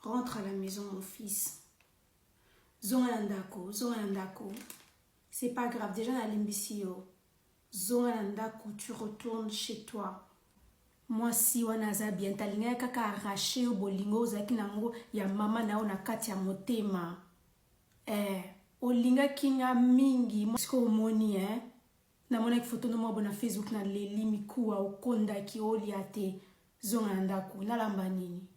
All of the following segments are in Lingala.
Rentre à la maison mon fils. Zonga na ndako, zonga na ndako. C'est pas grave, déjà nalimbisi yo. Zonga na ndako, tu retournes chez toi. Mwasi wana aza bien, talingaki kaka arrache yo bolingo ozalaki nango ya mama na yo na kati ya motema. Eh, olingaki nga mingi. Sikoyo omoni eh. Namonaki photo no moko na Facebook na leli mikuwa okondaki olia te. Zonga na ndako, nalamba nini?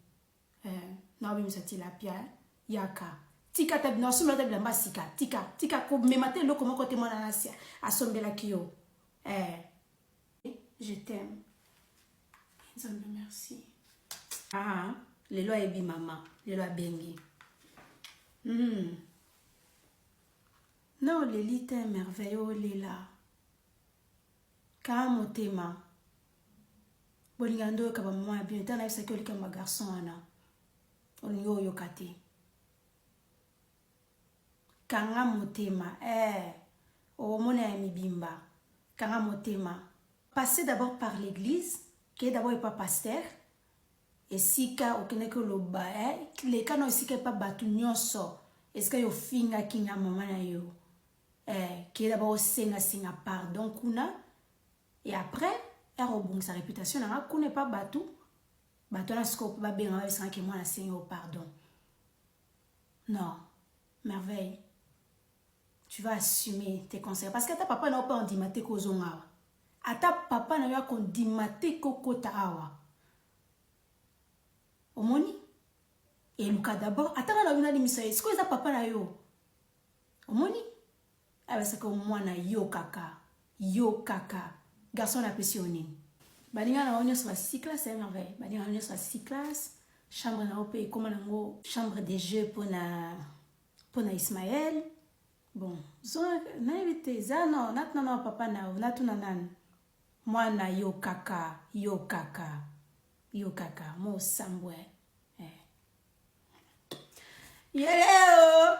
Eh, naobimisa tilapia eh. Yaka. Tika ata nasombela ata bilamba sika. Tika, tika komema te eloko moko te mwana nasi asombelaki yo. Eh. Je t'aime. Nzambe merci. Ah, lelo ayebi mama, lelo abengi. Na oleli te merveille olela. Kaa motema. Bolinga nde oyoka bamama ya bino. Ntango nayebisaki yo likambo ya garçon wana, olingi oyoka te. Kanga motema eh, okomona ya mibimba. Kanga motema. Passez d'abord par l'église, keye d'abord epa pasteur, esika okendaki oloba eh, leka na esika epa bato nyonso, esika yo ofingaki nga mama na yo eh, keye d'abord osengasenga pardon kuna. Et après, ere obongisa réputation na nga kuna epa bato, bato wana sikoyo mpe babenga bayebisanga ke mwana asengi yo pardon. Non, merveille, tu vas assumer tes conseils parce que ata papa na yo mpe andima te kozonga awa, ata papa na yo akondima te kokota awa. Omoni, eluka d'abord ata nga na yo nalimisa ye, sikoyo eza papa na yo. Omoni, ayebisaka mwana yo kaka, yo kaka garçon napesi yo nini? Baninga na yo nyonso basisi classe ya merveille, baninga na yo nyonso basisi classe. Chambre na yo mpe ekóma nango chambre de jeu mpona Ismaël. Bon, zo nayebi te, eza no natuna na papa na yo, natuna nanu mwana yo kaka, yo kaka, yo kaka mosambwe eh. Yeleo.